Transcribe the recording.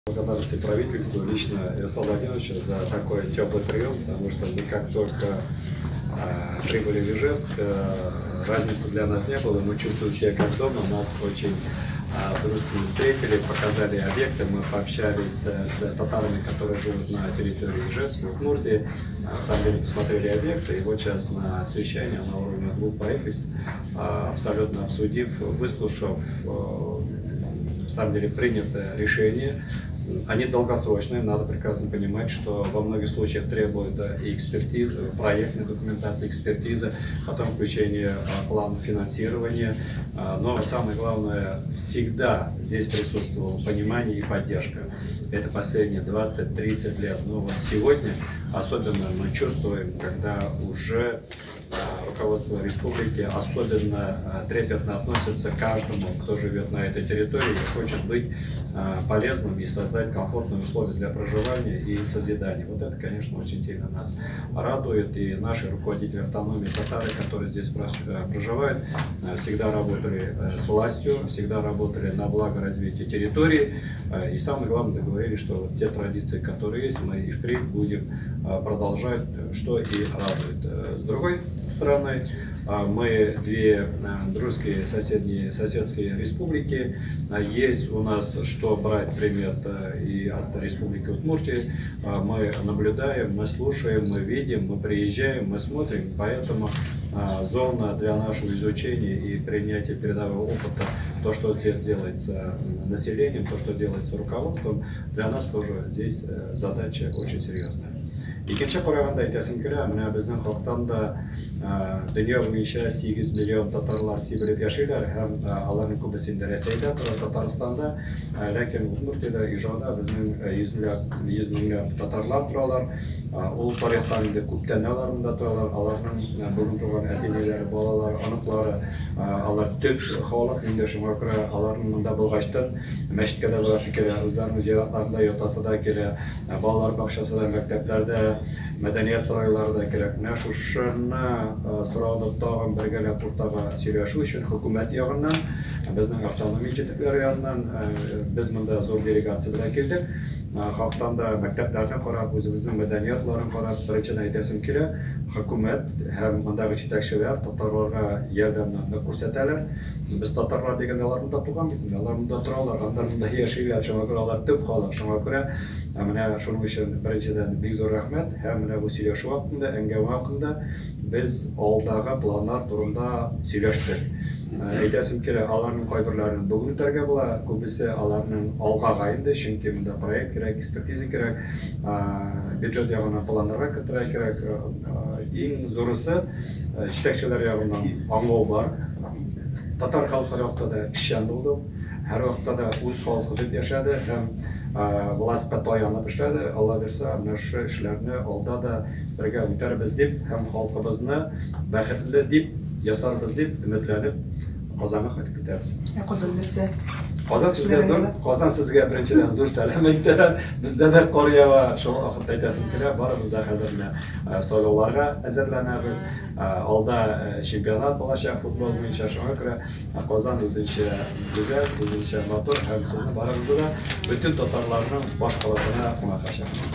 Благодарности правительству, лично Ярославу Владимировичу за такой теплый прием, потому что мы как только прибыли в Ижевск, разницы для нас не было, мы чувствуем себя как дома, нас очень дружественно встретили, показали объекты, мы пообщались с татарами, которые живут на территории Ижевска, в Удмуртии, на самом деле посмотрели объекты, и вот сейчас на совещании на уровне двух правительств, абсолютно обсудив, выслушав, на самом деле принято решение. Они долгосрочные, надо прекрасно понимать, что во многих случаях требуют и экспертизы, проектной документации, экспертизы, потом включение плана финансирования. Но самое главное, всегда здесь присутствовало понимание и поддержка. Это последние 20-30 лет. Но вот сегодня особенно мы чувствуем, когда уже руководство республики особенно трепетно относится к каждому, кто живет на этой территории и хочет быть полезным и создать комфортные условия для проживания и созидания. Вот это, конечно, очень сильно нас радует. И наши руководители автономии татары, которые здесь проживают, всегда работали с властью, всегда работали на благо развития территории. И самое главное, договорились, что вот те традиции, которые есть, мы и впредь будем продолжать, что и радует. С другой стороны, мы две дружеские соседние, соседские республики. Есть у нас что брать пример и от Республики Удмуртии. Мы наблюдаем, мы слушаем, мы видим, мы приезжаем, мы смотрим. Поэтому зона для нашего изучения и принятия передового опыта, то, что здесь делается населением, то, что делается руководством, для нас тоже здесь задача очень серьезная. Икенче караганда әйтәсем килә, менә безнең халыктан да дөнья буенча 8 миллион татарлар сибелеп яшиләр һәм аларның күбесе инде Рәсәйдә тора, Татарстанда, ләкин Удмуртиядә, Ижауда безнең йөзләп, йөз меңләп татарлар торалар. Ул тарихтан инде күптән алар монда торалар. Аларның бүген туган әти-әниләре, балалары, оныклары, алар төп халык инде, шуңа күрә аларның монда булгачтан мәчеткә дә барасы килә, үзләренең зиратларында ятасы да килә, балалар бакчасы да, мәктәпләрдә, мәдәният сарайлары да кирәк. Менә шушыны сорауны тагын бергәләп уртага сөйләшү өчен хөкүмәт ягыннан, безнең автономия җитәкчеләре ягыннан без монда зур делегация белән килдек. Халыктан да мәктәпләрне карап, үзебезнең мәдәниятларын карап, беренчедән әйтәсем килә, хөкүмәт һәм мондагы җитәкчеләр татарларга ярдәмне нык күрсәтәләр. Без татарлар дигәндә алар монда туган бит инде, алар монда торалар, анда монда яшиләр, шуңа күрә алар төп халык, шуңа күрә менә шуның өчен беренчедән бик зур рәхмәт. Һәм менә бу сөйләшү вакытында, әңгәмә вакытында без алдагы планнар турында сөйләштек. Әйтәсем килә, аларның кайберләрен бүген үтәргә була, күбесе аларның алгага инде, чөнки монда проект кирәк, экспертиза кирәк, бюджет ягыннан планнарга кертергә кирәк. Иң зурысы җитәкчеләр ягыннан аңлау бар. Татар халкы һәрвакытта да эшчән булды, һәрвакытта да үз халкы дип яшәде һәм властька таянып эшләде. Алла бирсә, менә шушы эшләрне алда да бергә үтәрбез дип һәм халкыбызны бәхетле дип ясарбыз дип өметләнеп Казанга кайтып китәбез. Ә Казан нәрсә? Казан сезгә зур, Казан сезгә беренчедән зур сәлам әйтә. Бездә дә кар ява, шул вакытта әйтәсем килә, барыбыз да хәзер менә сайлауларга әзерләнәбез. Алда чемпионат булачак футбол буенча, шуңа күрә Казан үзенчә гүзәл, үзенчә матур һәм сезне барыгызны да бөтен татарларның баш каласына кунакка чакырам.